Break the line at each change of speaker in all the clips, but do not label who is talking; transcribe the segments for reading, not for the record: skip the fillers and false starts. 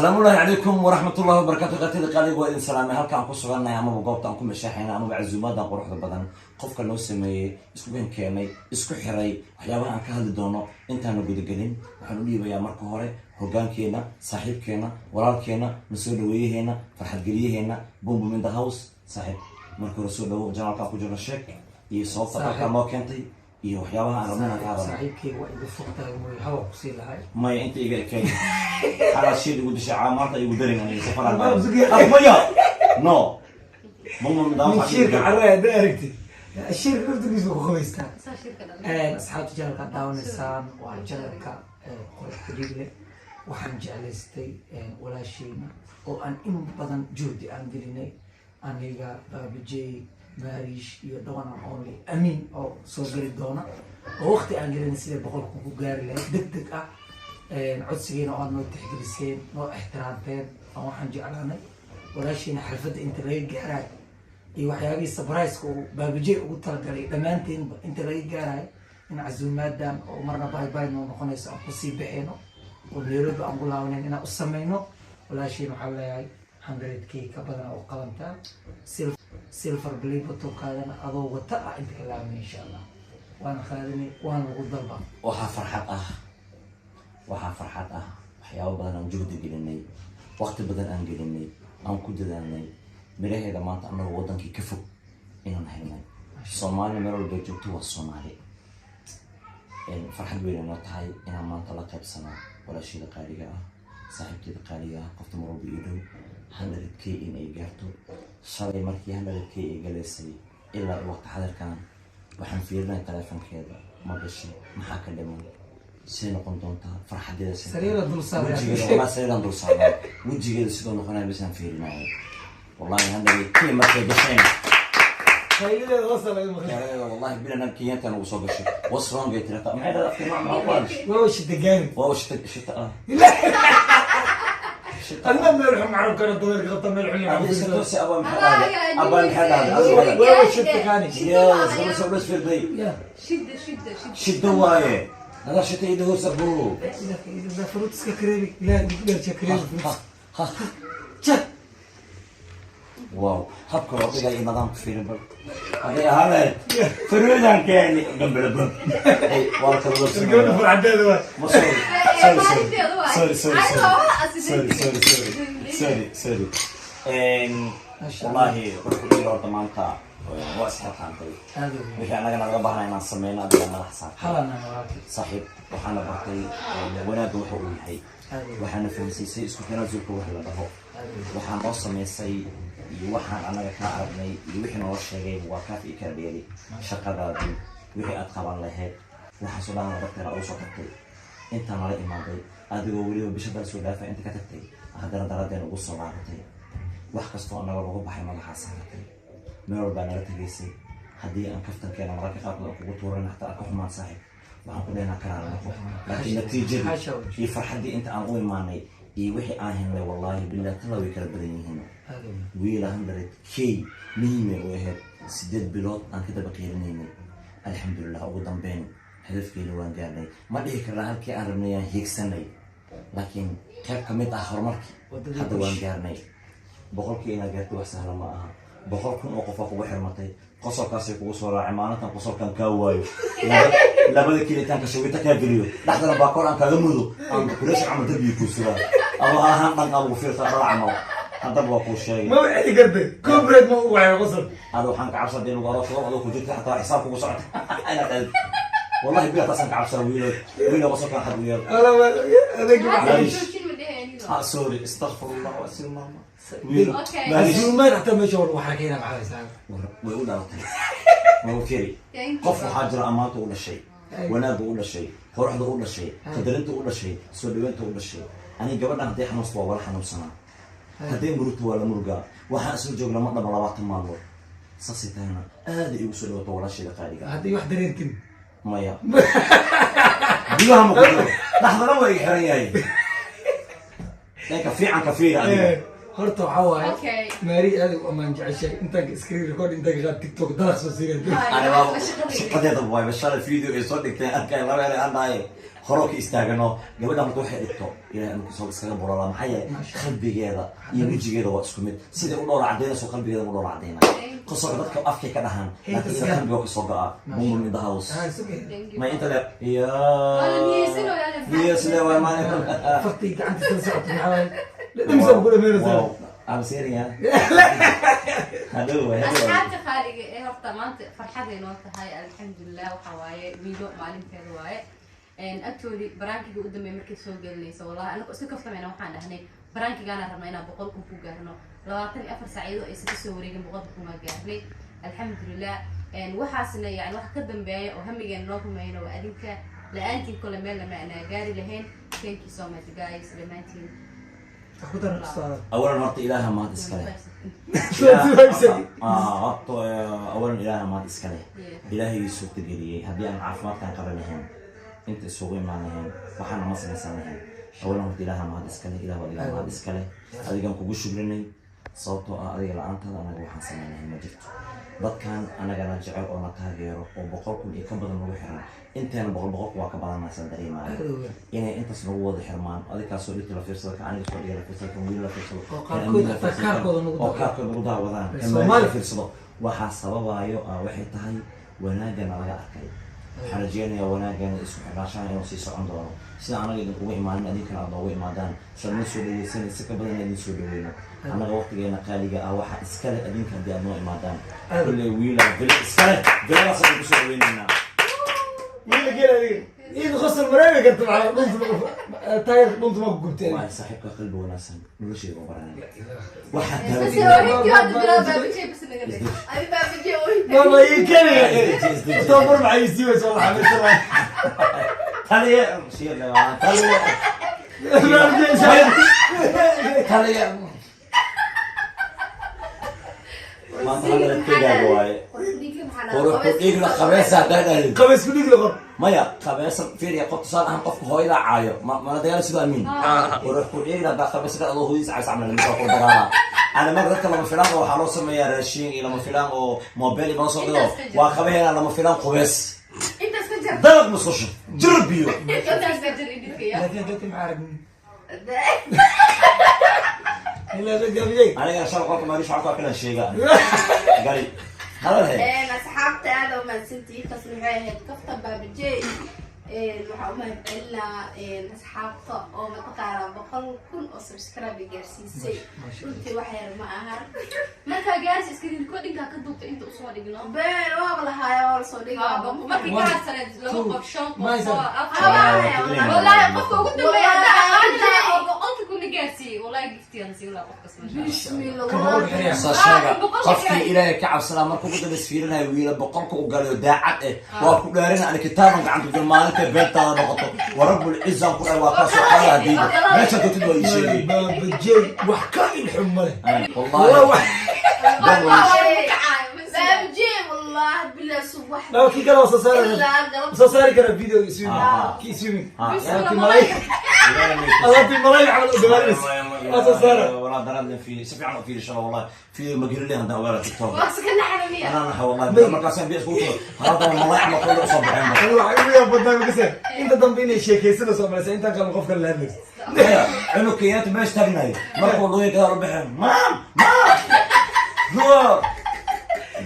Asalaamullahi calaykum waraxmatullahi wabarakaatu. Qatida qaaliga, waa idin salaamay. Halkaan ku sugannahay amaba goobta aan ku mashaaxayna amaba casuumadan quruxda badan, qofka noo sameeyey, isku keenay, isku xiray, waxyaabaha aan ka hadli doono intaanu gudagelin, waxaan u dhiibayaa marka hore hogaankeena, saaxiibkeena, walaalkeena, nasoo dhaweeyaheena, farxadgeliyaheena, Boom in the house. Saaxiib, marka hore soo dhawo. Channelkaan ku jirno sheeg iyo sababta halkaan noo keentay iyo waxyaabaha aan rabno inaan ka hadalno.
Saaxiibkay, waa iga fogtahay, mooy hawa kusii lahay.
Maya, inta iga ekay xalaashiid igu dishay maanta igu darin aniga safaraan. Maya, no.
Nin shiirka carraya hadda aragtid, shiirka naftigiisa ku qabaystaa. Asxaabta channelka daawanaysaan waa channelka Qurux Kudhiigle. Waxaan jeclaystay walaasheyna oo aan in badan juhdi aan gelinay, aniga, Baabajey, Maariish iyo the one and only Amiin oo soo geli doona, oo waqti aan gelinay sidai 100,000 ku gaari lahayd deg deg ah. Codsigiina oo aad noo tixgeliseen, noo ixtiraamteen oo waxaan jeclaanay walaashiina xalfadda inta laga gaarayo iyo waxyaabihii surprise-ka uu Baabajey ugu talagalay dhammaanteenba inta laga gaarayo, in casuumaadan oo marna bye bye noo noqonayso aan kusii baxeyno oo Nairobi aan ku laabanayn inaan u sameyno. Walaashiina waxaan leeyahay 100K ka badan oo qabantaa, silver play buttonkaadana adoo wata ah inta ka laabanay, insha Allah waana qaadanay, waana lagu dalba.
Waxaa farxad ah, waxaa farxad ah, waxyaabo badan aan juhdi gelinay, waqti badan aan gelinay, aan ku dadaalnay, miraheeda maanta anagoo wadankii ka fog inaan helnay. Soomaali meel walba joogto waa Soomaali. Farxad weyn ay noo tahay inaan maanta la qaybsano walaasheeda qaaliga ah, saaxiibteeda qaaliga ah, qofta mar walba ii dhow, 100K in ay gaarto. Shalay markii 100K ay galaysay ilaa waqti xadirkan waxaan fiirinaya taleefonkeeda: ma gashay? Maxaa ka dhiman? See noqon doontaa farxadeeda?
Sariira dul saaray.
Wejigeeda, wallahi sariiraan dul saarnaa. Wejigeeda sidoo noqonaya bisaan fiirinayo. Wallahi 100K markay gasheen,
qaylideeda hoosta laga maqlay.
Yareeda, wallahi bilan Kenyatta ugu soo gashay. "What's wrong?" ay tirata. Maxay dhahdaa? Afkii maxaa ku hadashay?
Waa shidagaani.
Waa shita, shita ah.
Adna meel xun macrub karo, dabeerka qabta meel xun.
Adi shito si aba maxay dhahday? Aba maxay dhahday?
Waa shidagaani.
Yes, gabadha soo dhas firday.
Ya.
Shida, shida, shida.
Shiddo waaye hada shita ida hoos abo.
Fruitska kareebi, ilaah ugu dheerja kareebi fruits.
Ha.
Ja.
Wow, habka loo dhigay nidaamka fiirin. Bal hadday ahaan fruitan keeni gambela. Hey, waa kala loo
Gabadha
sameeyaa.
farxadeeda waa.
Ma, sorry, sorry, sorry, sorry, sorry, sorry, sorry, sorry, sorry, sorry.
Masha Allah.
Wallahi wuxuu yiri horta maanta waa isxilqaantay.
Aad u weyn.
Wixii annaga naga baahnaa inaan sameyno adiga madax saartay.
Halana walaalkay.
Saaxiib, waxaana bartay wanaagga waxa uu yahay.
Aad u weyn.
Waxaana fahansiisay isku tanaasulka wax la dhaho.
Aad u weyn.
Waxaan noo samaysay iyo waxaan annaga kaa aragnay iyo wixii noola sheegay waa kaaf iyo kala dheeri. Shaqadaadii, wixii aad qaban lahayd, waxaasoo dhan darteena ugu soo tagtay, intaa nala imaaday, adigoo weliba bisha dal soo dhaafa inta ka tagtay, haddana daraddeen ugu soo laabatay. Wax kastoo annaga lagu baxay madaxaa saaratay, meel walbaa nala tegaysay. Haddii aan kaftankeena mararka qaarkood aan kugu tuuran, xataa aan ka xumaan, saaxiib, waxaan ku dhehnaa karaana noqo, laakiin natiijadii
Xaasha wajh.
iyo farxaddii inta aan u imaanay iyo wixii aan helnay, wallaahi billahi tala, way kala badan yihiin.
Aad u weyn.
Wiila 100K muhiimay u ahayd. 8 bilood aan ka daba qiirinaynay. Alxamdulilah, ugu dambeyn hadafkeena waan gaarnay. Ma dhihi karnaa halkii aan rabnay aan hiigsanay, laakiin qayb ka mid ah horumarkii
Waddadii
hadda waan
guush.
gaarnay. 100kii inaad gaartay wax sahla ma aha. 100,000 oo qofaa kugu xirmatay, qosolkaasay kugu soo raacay. Maalintan qosolkan kaa waayo, labada kilitaanka shawita kaa geliyo, dhexdana baakoor aan kaaga mudo, aan kuleesha camal darbiga kuu sugaa ama ahaan dhan aa lagu fiirsaa dhala camal. Haddaba waa kuu sheegay.
Ma wixii kartay copyright ma ugu waxay qosol.
Ada waxaan ka cabsaday in lagu aroosado adoo ku jirta, xataa xisaab kugu socota inaad aad. Wallahi bila taasaan ka cabsaa. Wiilo, wiilo, qosolkan xad u yeel.
Adeeg.
معلش.
Joojin ma dheheen.
Ah, sorry, astaqfirullah wasil mama. Wiilo.
Okay.
معلش.
Zuumaan xataa meesha war waxaa keenaa maxaa haysaa.
Way u dhalatay, way u firi.
Thank you.
Qof waxaa jira ammaanta u dhashay, wanaagga u dhashay, quruxda u dhashay, qadarinta u dhashay, soo dhaweynta u dhashay. Aniga gabadhan hadday xanuunsto waa wala xanuunsanaa, hadday murugto waa la murugaa. Waxaan isla joogna ma dhama 20 maalmood, saasay tahayna aada igu soo dhawato walaasheeda qaaliga.
Haddii wax dareentin.
Maya, gudaha ma ku jiro, dhaxdana waa iga xiran yahay. Dhanka fiican ka fiiri adiga.
Horta waxaa waaye,
Okay.
Maari aad u amaan jeceshay intaan screen record intaan ka qaad TikTok dalaq soo siinay.
Ani waa shaqadeeda waay. Shalay video ay soo dhigteen arkay, laba eray aan dhahay. Horoo ka istaagano gabadha marka waxay dhigto Ilahay amarkiisa hor iskaga buralaa. Maxaa yeelay qalbigeeda iyo wejigeeda waa isku mid. Siday u dhoola cadaynayso qalbigeeda u dhoola cadaynaya. Qosolka dadka afkay ka dhahaan, laakiin ida qalbiga kasoo go'a. Boom in the house.
Ah, it's okay.
Thank you.
Ma inta le ya
Waa la niyeysanooyaa,
niyo sidee waa maalin.
Fartii gacanta kala socota maxaa waaye? Dhimsa ku dhameynaysaa.
Wow, I'm serious. Hadhow waay, hadhow waay.
Asxaabta qaaliga ee, horta maanta farxaday noo tahay, alxamdulilah. Waxa waaye wiilo maalinteeda waaye. Agtoodii prankiga u dambeeyay markay soo gelinayso, wallahi anagu iska kaftamayna, waxaan dhahnay prankigaana rabnaa inaan 100,000 ku gaarno. 24 saac iyadoo aysan kasoo wareegin 100,000 waa gaarnay, alxamdulilah. Waxaasna yani waxa ka dambeeya oo hamigeena noo rumeeyna waa adinka. La-aantiin kole meel lama anaa gaari lahayn. Thank you so much, guys, dhammaantiin.
Wax ku daran ustaada.
Awalan horta Ilaaha mahad iska leh. Horta awalan Ilaaha mahad iska leh. Ilaahay suurtageliyey. Haddii aan caafimaadkan qaban lahayn, inta isugu imaan lahayn, waxaana ma samaysan lahayn. Awalan horta Ilaaha mahad iska leh. Ilaah adiga mahad iska leh, adigaan kugu shukrinay, sababtoo ah adiga la-aantaada anaga waxaan samayn lahayn ma jirto. Dadkan anagana jecel oo na taageero oo 100,000 iyo ka badan nagu xiran, inteena boqol boqolku waa ka badanaysan dareemaayo inay intaas nagu wada xirmaan. Adikaasoo dhigta la fiirsado, ka aniga soo dhiga la fiirsado, kan wiil la fiirsado,
Oo
kan
qaarkood
amiin la
xataa
fiirsado,
kaarkooda nagu
oo
daawadaan.
kaarkooda nagu daawadaan, kan
Soomaali.
Maali la fiirsado. Waxaa sababaayo ah waxay tahay wanaagana laga arkay. Waxaan rajeynayaa wanaagana isku xirnaashaha inuu sii socon doono. Sida anaga idinkugu imaanin, adinkana aad noogu imaadaan, saad noo soo dhaweysan si ka badan idin soo dhaweyno. Annaga waqtigeena qaaliga ah waxaa iskale adinka haddii aad noo imaadaan. Kulley wiila villa iskale, villadaas ayaan kusoo dhaweynaynaa.
Wiila geel adiga. Iid qosol mareebi karta maxaa dhunta taayir dhunta ma ku gubtay.
Waa saaxiibka qalbi wanaagsan, nolosheeda ma baranay waxaa
Bas
taagan.
oohintii hadda bilaab baabajey, bas naga dhig.
Adi baabajey oohinta.
Mama ii keliya. Tababar maxay ii siiwaysa wallahi.
Taliya shiir taliya taliya maanta hadala tegaaga waaye. Qurux ku dhiigla qabeesa haddaa dhahdid.
Qabays ku dhig la qor.
Maya, qabeesa fiiriya, qof tusaale ahaan qofka hooyada caayo ma mana dagaal sidoo amiin. Qurux ku dhiigla haddaa qabeesa ka adoo hooyadiis caaysa camal lamid waa kula dagaalaa. Ana marka dadka lama filaan oo waxaa loo sameeyaa raashin iyo lama filaan oo mobile iyo soo dhigo. Waa qabeena lama filaan qubeys.
Intaas ka jar.
Dalaq musqusho jir biyo.
Intaas ka jir idinka ya.
Laakiin dadka maxaa aragni? Ilaa la gabiyay.
Aniga shan qolka maarish waxaan ku arkaa sheega gali hadal he.
Asxaabta, aada u mahadsantihiin. Taasna waxay ahayd kaftan baabajey. Waxaa u mahadcelinaa asxaabta oo mataqaanaa 100,000 oo subscribe gaarsiisay. Runtii wax yar ma ahan.
Markaa gaarsi screen recordingka ka duubta inta usoo dhigno.
Been waaba lahaaya, waa lasoo dhigaa.
Markii
One,
gaarsaneed laba
two,
qof, shan qof
Maisa.
oo afar. Wallahi qofka ugu dambeeya haddaa aqaani lahaa oo 100,000 na gaarsiiyey, wallahi giftiyan siin lahaa qofkas, masha Allah.
Bismillah.
Ka boqol xiriya.
Soo sheega qofkii Ilaahay ka cabsanaa markuu ugu dambeys fiirinayo wiila 100-ka u galayo daacad eh waa ku dhaarina. Ani kitaaban gacanta ku maalinta beentaada noqoto wa rabbul izan ku dhahay waa kaasoo xoolaha diida meesha dootid waa ii sheegay.
Baabajey wax ka ilxun male.
Wallahi
wax.
Been waa
Baabajey, wallahi bilaa subax
Laba kii kale waa soo saari
ilaa galab.
Soo saari karaa video swimming.
Ah.
Kii swimming.
Ah.
Alaabtii malay. Alaabtii malay camal u dagaalaysa. Waa soo saara.
Walaa daraadna fi si fiican u fiirisha wallahi fi ma gelin haddaan ogaala TikTok.
Waa iska naxana miya?
Anaa naxa wallahi markaasaan biyo iskugu tuuro haddana malay camal kulli usoo baxeen.
Ani waxay ugu yaab badnaa makase inta dambe inay sheekaysanayso malaysa intaan kalena qof kale la hadlayso.
Maya, cunug kenyaati meesha taagnayo markuu luuya gadaal u baxeen maam maam.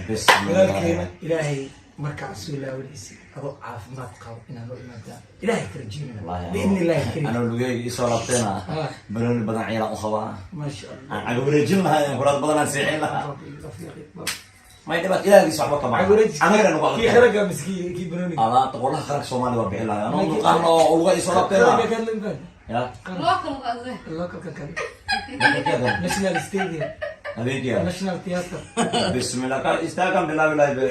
Walaalkeena
Bismillah.
Ilaahay markaa soo laawanaysid adoo caafimaad qabo inaan u imaadaa Ilaahay ka rajeynana biidni Illaahi karim.
Anoo lugahayga isoo laabteena
Ah.
banooni badan ciyaaraan u qabaa.
Maasha Allah.
Aan caga wareejin lahaa, aan kuraad badan aan seexin lahaa.
Rabbi rafiiqi.
May dhibaat ilaahigiisa waxba kama
Caga wareejis.
anagana nagu
kii
adag.
kharaga mise kii banooniga?
Alaabta qolaha qaranka Soomaaliya waa bixin lahaa anoo dulqaan oo luga isoo laabteena.
Kharaga ka hadlay baan.
Ya.
Loo kala qaaday.
Localka kale.
Habeenkeeda.
National Stadium.
Habeenkeeda.
National Theatre.
Bismillah, ka istaagan bilaabi lahay be,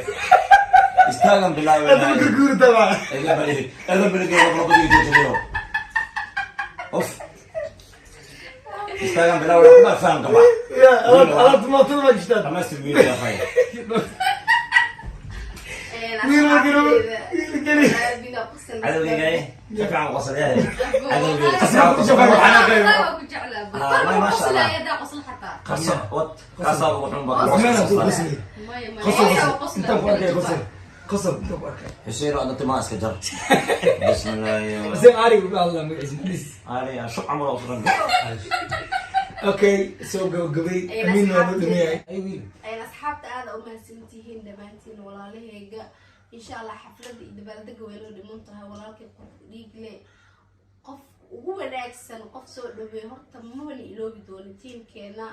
istaagan bilaabi
Hadda
lahay.
gurguuri tabaa.
Ega bari ega bari labadii joojiro of istaagan bilaabi lahay kuma faham kaba.
Ya alaabta mootada ma gishtaan.
Dhamaystir wiil ya khay.
Wiil markii wiil geli.
Cadowgeyga si fiican u qosol yahay, cadowgeyga si
Asxaabta
fiican u qosol.
shaqada waxaa qayb.
Waa ku jeclaa.
Ah, ma sha Allah.
Qoslaaya qosl xataa.
Qaso wad kasaa ugu xun ba.
Meel ku qosli.
Maya maya.
Qosol
Qosol
qosol. Intaan ku arkay qosol. Qosol inta ku arkay.
Xuseen oo timaha iska jar. Bismillah.
Xuseen Ari Allah magaciisa please.
Ari shub camal oo furan.
Okay, soo gabagabay. Amiin waa noo dhameeyay. Ay wiil.
Ayna asxaabta aada u mahadsantihiin dhammaantiin, walaalahayga. Insha Allah xafladda iyo dabaaldega way noo dhiman tahay. Walaalkay qof dhiigle, qof ugu wanaagsan, qof soo dhaweey horta mabana iloobi doono tiimkeena.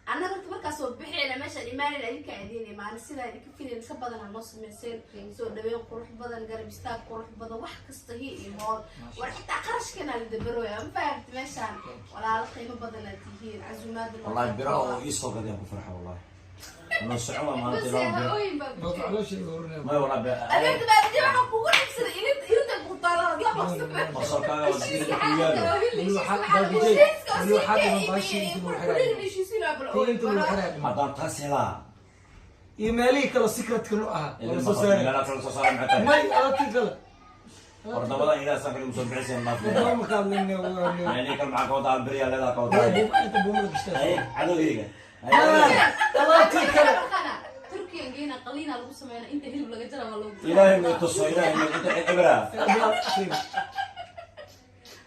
Annaga horta markaa soo bixeyna meeshaan imaanayna idinkaa idiin imaana, sidaa idinka filayn ka badan aa noo sameyseen. Soo dhaweyn qurux badan, garab istaag qurux badan, wax kasta hi iyo hool war xitaa qarashkeena la dabarooya. Ma fahamti? Meeshaan walaalo qiimo badan aad tihiin, casuumaada.
Wallahi bira oo ii soo gadeen ku farxa wallahi. Ma socon waa maalintii laba biro.
Mawduuc caloosha iga horinaya.
Ma wallahi
Adeerta baabije waxaa kugu dhibsaday ilinta ilinta ku taalada.
Qosolkaaga waa sida ku yaalo.
Weli waxaa baabijay, weli waxaa dhiman baashii inta lagu xirayo. Inta lagu xirayo dhiman.
Haddaan taas helaa.
Iyo meelihii kale secret-ka nu ahaa waa la soo saaray.
Meelaha kale soo saaray maxay tahay?
May alaabtii kale.
Wardamada ilaa san kale usoo bixiseen naaf.
Wadama marka hadlayna
Meelihii kale maxaa ka wadaa? Alberiya leedaa ka wadaa.
Inta buumada gashtaa.
Ay cadowgeyga.
Alaabtii kale.
Turkiyan geena qaliina lagu sameynaa, inta hilib laga jara waa loogu.
Ilaahay ma tuso, Ilaahay ma inta ibra.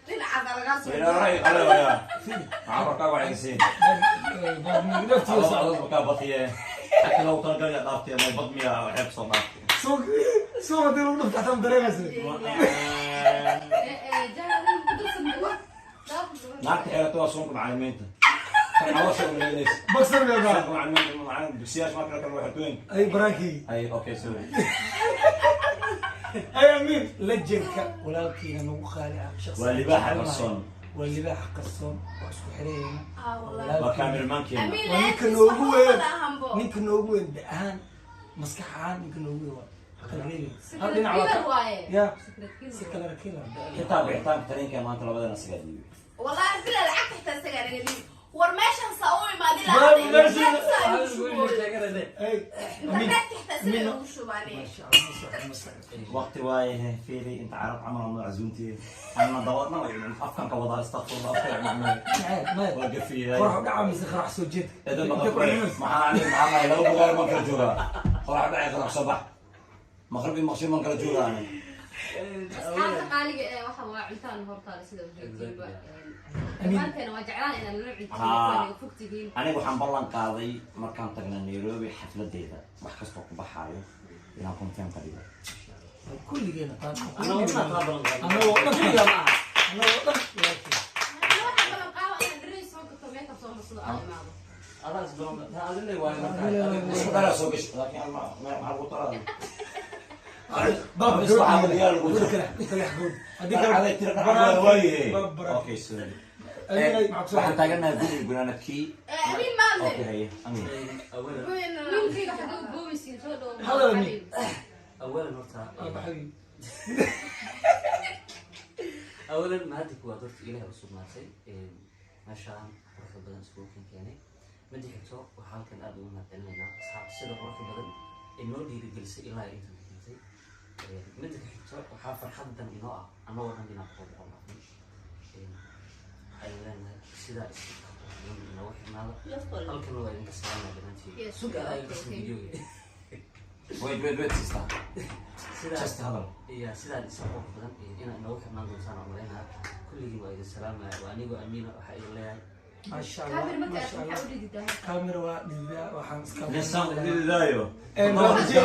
Dhinacaas lagaa soo
Ilaahay qale waya. Maxaa korkaaga waxay siin?
Naftiisa.
Adoo markaa batiye. Xagga loogu talagalaya dhaaftay may badmiya xeeb soo dhaaftay.
Suuq haddii lagu dhufto xataa ma dareemaysa.
Naagta xeerata waa suunka macallimiinta. Kan caloosha u leeynaysa.
Boxer baa
Suunka macallimiinta macallin dugsiyaasha marka kale waxay
ay baraankii.
Ay okay, sorry.
Ay Amiin, legendka walaalkiina nagu qaali ah shakhsi.
Waa libaaxa qarsoon.
Waa libaaxa qarsoon, waa isku xirayna.
Ah, wallahi.
Waa cameraman-keena.
Amiin.
Waa ninka
La'aantiis
noogu
waxba
weyn.
ma ahanbo.
Ninka noogu weyn da ahaan, maskax ahaan, ninka noogu weyn waa kala reebin hal dhinac waa
waaye.
Ya si kala killer.
Xitaa bixitaanka tareenka maanta labadana isagaa dhiibay.
Wallahi bila lacagta xitaa isagaa naga dhiibi. War meeshan saa u imaad ilaa
Waa
hadda
meeshan-
internet saa igu shubooyo.
Ay Amiin.
Internetka xitaa isagaa
Amiin.
igu shubaanee.
Masha Allah, ma socdo, ma socdo.
Waqti waaye fiiri inta carab camal noo casuuntiye. Anna dawadna way afkan ka wadaa, astaghfirullah, afka macmay.
Maya.
Waa gafiyay.
Qorax u dhaca mise qorax soo jeedka?
Edan
Inta ku celinays.
maxaa ani maxaa laba bugaar man kala joogaa. Qorax dhacay, qorax soo bax. Maqrib maqshin man kala joogaa ani.
Asxaabta qaaliga ee waxa waa cuntaan hortaada sida ujeedinba. Dhammaanteena waa jeclaan inaan nala cuntiin fog tihiin.
Aniga waxaan ballan qaaday markaan tagna Nairobi xafladeeda wax kastoo ku baxaayo inaan confirm ka dhigo.
Kulligeena taan.
Anagoo dhan taa balan qaaday.
Anagoo dhan, anagoo dhan walaalkiina.
Waxaan balan qaaba inaan dharey soo gato, makeup soo marsado, aan imaado.
Adaa is balan taa adinay waayo marka.
Isku dharaa soo gash laakiin ama maxaa lagu taraa?
Baab
Isku xaafad yaal lagu
gabadha kale, kale xgood. Haddii kale
Kale tira dhaca waaye.
Baraak.
Okay, sorry.
Amiin, ay maxaa ku soo
Waxaan taaganahay guriga gunaanadkii.
Amiin maadle.
Okay, haye. Amiin.
Awalan
Wiilkayga xagee u boobaysiin? Soo dhowo.
Hadal, Amiin.
awalan horta
Aaba xabiib.
Awalan mahadda kuwaad horta Ilaahay u sugnaatay meeshaan quruxda badan iskugu keenay. Midda xigto, waxaa halkan aada ugu mahadcelinaynaa asxaabta sida quruxda badan ee noo dhiirigelisay ilaa intan keentay. Midda ka xigto, waxaa farxaddan inoo ah annagoo dhan inaan 100 noqon. Waxaynu leenahay sidaa isku badan inoogu xirnaada. Halkan waa idinka salaamaya dhammaantiin.
Yes.
Sug adaa idinka videoga.
Wait, wait, wait, sister.
Sidaa
Just hadal.
Iya, sidaan isa qurux badan inaa inoogu xirnaan doontaan aan maleynaha. Kulligiin waa idin salaamaya. Waa anigoo Amiina, waxaa idin leeyahay
Maasha Allah.
Kaamir marka
Maasha
maxaa
Allah.
u dhididaa?
Kaamira waa dhididaa, waxaan iska
Nisan didaayo.
Baabajey.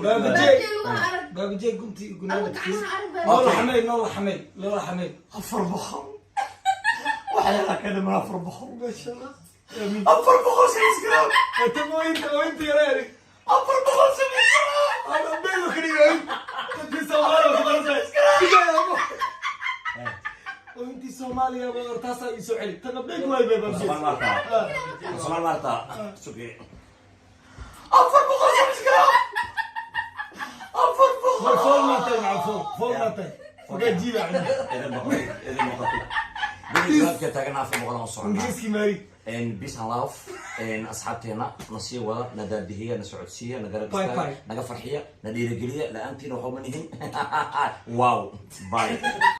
Baabajey lugaha arag.
Baabajey gunti
Adigu
gunaanadkii.
gacmaha arag baa.
Noola xameel, noola xameel, noola xameel.
400. Waxaa ka dhiman 400.
Maasha Allah.
400 subscribe.
Tamo inta yareeri.
400 subscribe.
Ana beelo kaliya. Intii Soomaaliya ku qortay. Oo intii Soomaaliya ba hortaasaa ii soo celi. Tan update waay bay baabajey.
Soomaal maarta. Soomaal maarta. Sugi. 400 subscribe. 400.
War fool maatay maca fool. Fool maatay. Wagaa jiiba cindi.
Idin boqol. Idin boqol. Guriga gunaanadka taagan 400 aan soconaa.
Ingiriiskii maari.
Peace and love. Asxaabteena na sii wada, na daadihiya, na socodsiiya, na garab
Bye,
istaaga,
bye.
naga farxiya, na dhiirigeliya. La-aantiina waxba ma nihin. Wow, bye.